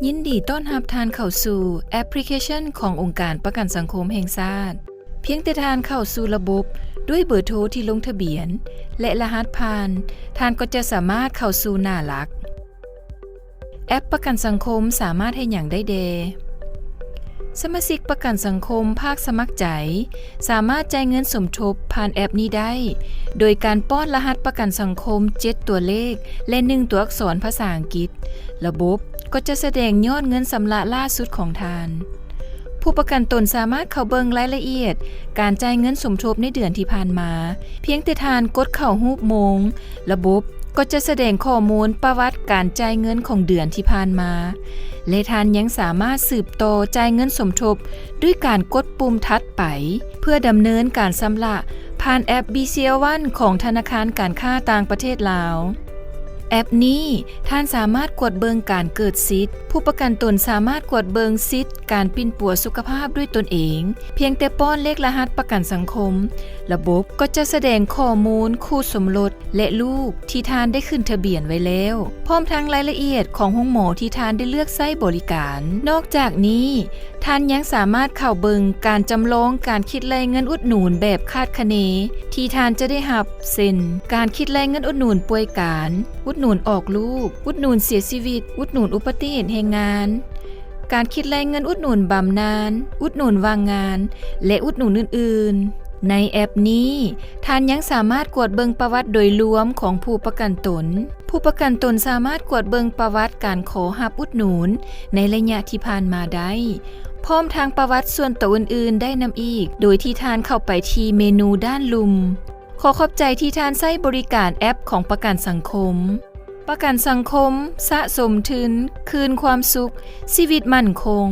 ຍິນດີຕ້ອນຮັບທ່ານເຂົ້າສູ່ແອັບພລິເຄຊັນຂອງອົງການປະກັນສັງຄົມແຫ່ງຊາດ. ພຽງແຕ່ທ່ານເຂົ້າສູ່ລະບົບດ້ວຍເບີໂທທີ່ລົງທະບຽນ ແລະ ລະຫັດຜ່ານ, ທ່ານກໍຈະສາມາດເຂົ້າສູ່ໜ້າຫຼັກ. ແອັບປະກັນສັງຄົມສາມາດເຮັດຫຍັງໄດ້ແດ່? ສະມາຊິກປະກັນສັງຄົມພາກສະໝັກໃຈ ສາມາດຈ່າຍເງິນສົມທົບຜ່ານແອັບນີ້ໄດ້ ໂດຍການປ້ອນລະຫັດປະກັນສັງຄົມເຈັດຕົວເລກ ແລະ ໜຶ່ງຕົວອັກສອນພາສາອັງກິດ. ລະບົບກໍຈະສະແດງຍອດເງິນຊຳລະລ່າສຸດຂອງທ່ານ. ຜູ້ປະກັນຕົນສາມາດເຂົ້າເບິ່ງລາຍລະອຽດການຈ່າຍເງິນສົມທົບໃນເດືອນທີ່ຜ່ານມາ ພຽງແຕ່ທ່ານກົດເຂົ້າຮູບໂມງ, ລະບົບກໍຈະສະແດງຂໍ້ມູນປະຫວັດການຈ່າຍເງິນຂອງເດືອນທີ່ຜ່ານມາ ແລະ ທ່ານຍັງສາມາດສືບຕໍ່ຈ່າຍເງິນສົມທົບດ້ວຍການກົດປຸ່ມຖັດໄປ ເພື່ອດຳເນີນການຊຳລະຜ່ານແອັບ BCL One ຂອງທະນາຄານການຄ້າຕ່າງປະເທດລາວ. ແອັບນີ້ທ່ານສາມາດກວດເບິ່ງການເກີດສິດ, ຜູ້ປະກັນຕົນສາມາດກວດເບິ່ງສິດການປິ່ນປົວສຸຂະພາບດ້ວຍຕົນເອງ ພຽງແຕ່ປ້ອນເລກລະຫັດປະກັນສັງຄົມ, ລະບົບກໍຈະສະແດງຂໍ້ມູນຄູ່ສົມລົດ ແລະ ລູກທີ່ທ່ານໄດ້ຂຶ້ນທະບຽນໄວ້ແລ້ວ, ພ້ອມທັງລາຍລະອຽດຂອງໂຮງໝໍທີ່ທ່ານໄດ້ເລືອກໃຊ້ບໍລິການ. ນອກຈາກນີ້, ທ່ານຍັງສາມາດເຂົ້າເບິ່ງການຈຳລອງການຄິດໄລ່ເງິນອຸດໜູນແບບຄາດຄະເນທີ່ທ່ານຈະໄດ້ຮັບ, ເຊັ່ນ ການຄິດໄລ່ເງິນອຸດໜູນປ່ວຍການ, ອຸດໜູນອອກລູກ, ອຸດໜູນເສຍຊີວິດ, ອຸດໜູນອຸປະຕິເຫດແຮງງານ, ການຄິດໄລ່ເງິນອຸດໜູນບຳນານ, ອຸດໜູນວ່າງງານ ແລະ ອຸດໜູນອື່ນໆ. ໃນແອັບນີ້, ທ່ານຍັງສາມາດກວດເບິ່ງປະຫວັດໂດຍລວມຂອງຜູ້ປະກັນຕົນ. ຜູ້ປະກັນຕົນສາມາດກວດເບິ່ງປະຫວັດການຂໍຮັບອຸດໜູນໃນໄລຍະທີ່ຜ່ານມາໄດ້, ພ້ອມທັງປະຫວັດສ່ວນຕົວອື່ນໆໄດ້ນຳອີກ, ໂດຍທີ່ທ່ານເຂົ້າໄປທີ່ເມນູດ້ານລຸ່ມ. ຂໍຂອບໃຈທີ່ທ່ານໃຊ້ບໍລິການແອັບຂອງປະກັນສັງຄົມ. ປະກັນສັງຄົມ ສະສົມທຶນ ຄືນຄວາມສຸກ, ຊີວິດໝັ້ນຄົງ.